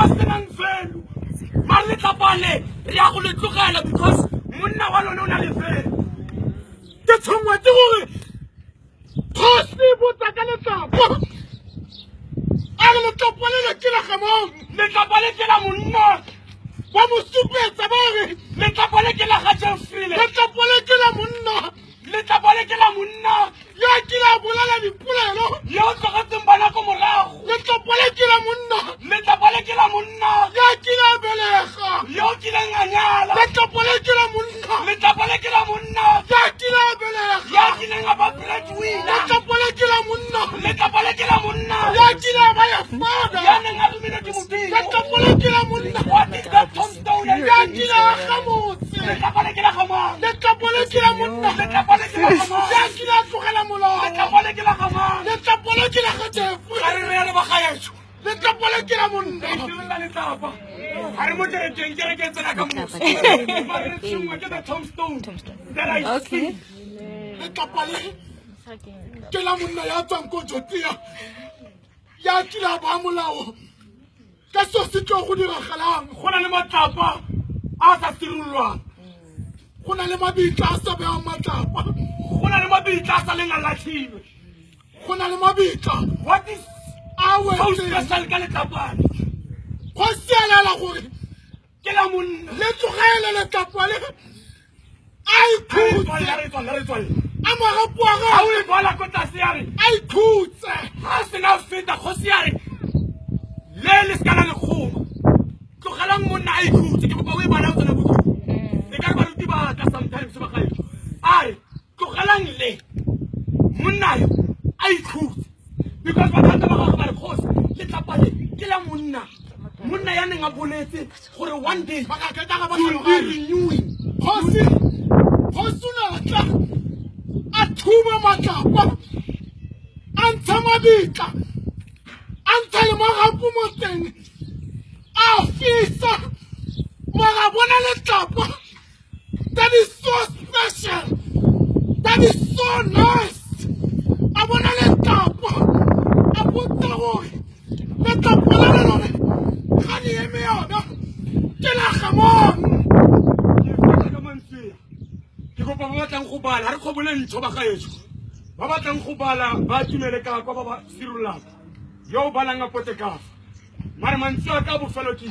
ba senang value. Mare letlapa le re ya go le tlogela because monna wa lone o na le value. Ke tshwenngwa ke gore kgosi botsa ka letlapa a re letlapa le le ke la gamong. Letlapa le ke la monna. Ba mo supetsa ba re letlapa le ke la ga Jeffrey. Letlapa le ke la monna. Letlapa le ke la monna ya kile a bolela dipolelo yo o tlogetseng bana ko morago. Letlapa le ke la monna. Letlapa le ke la monna ya kile a belega yo o kileng a nyala. Letlapa le ke la monna. Letlapa le ke la monna ya kile a belega ya kileng a ba breadwinner. Letlapa le ke la monna. Letlapa le ke la monna ya kile a ba ya father ya neng a romilwe ke Modimo. Letlapa le ke la monna. What is that tombstone? Ya kile a ga motse. Letlapa le ke la ga mang? Letlapa le ke la monna. Letlapa le ke la ga mang? Ya kile a tlogela molao. Letlapa le ke la ga mang? Letlapa le ke la ga Jeffrey. Ga re re ya le bagaetsho. Letlapa le ke la monna. Re itirela letlapa. Ga re mo kerekeng, kereke e tsena ka moso. Mare re tshwenngwa ke the tombstone that I see. Letlapa le ke la monna ya tswang ko Jotia ya kile a ba molao ka seo se tlo go diragalang. Go na le matlapa a sa sirolwang. Go na le mabitla a sa bewang matlapa. Go na le mabitla a sa leng a latlhilwe. Go na le mabitla. What is a so wetseng special ka letlapane? Go sialela gore ke la monna. Le tlogele letlapa le a ikhutse. Re tswalle, re tswalle. A marapo a Ga o gagwe e bala ko tlase ya re a ikhutse. Ga sena feta kgosi ya re le le se ka la lekgoma, tlogelang monna a ikhutse. Ke kopa o e bala o tsena botlhoko e ka re baruti ba ka sometimes ba gaetsho a re tlogelang le monna yo a ikhutse because bathata ba gagwe ba re kgosi letlapa le ke la monna, monna ya neng a boletse gore one day Ba ka keta ga ba you will be tlhaloganye. renewing. Kgosi o ne a tla a thuba matlapa, a ntsha mabitla, a ntsha le marapo mo teng, a fisa, mara bona letlapa that is so special, that is so nice. A bona letlapa a botsa gore letlapa le le lone ga le eme yona ke la gamong. Ke fetsa ka mantswe a. Ke kopa ba batlang go bala, ga re kgobole ntšho ba gaetsho. Ba batlang go bala ba tumele ka kwa ba ba sirololang. Yo o balang a pote ka fa. Mare mantswe a ka bofelo ke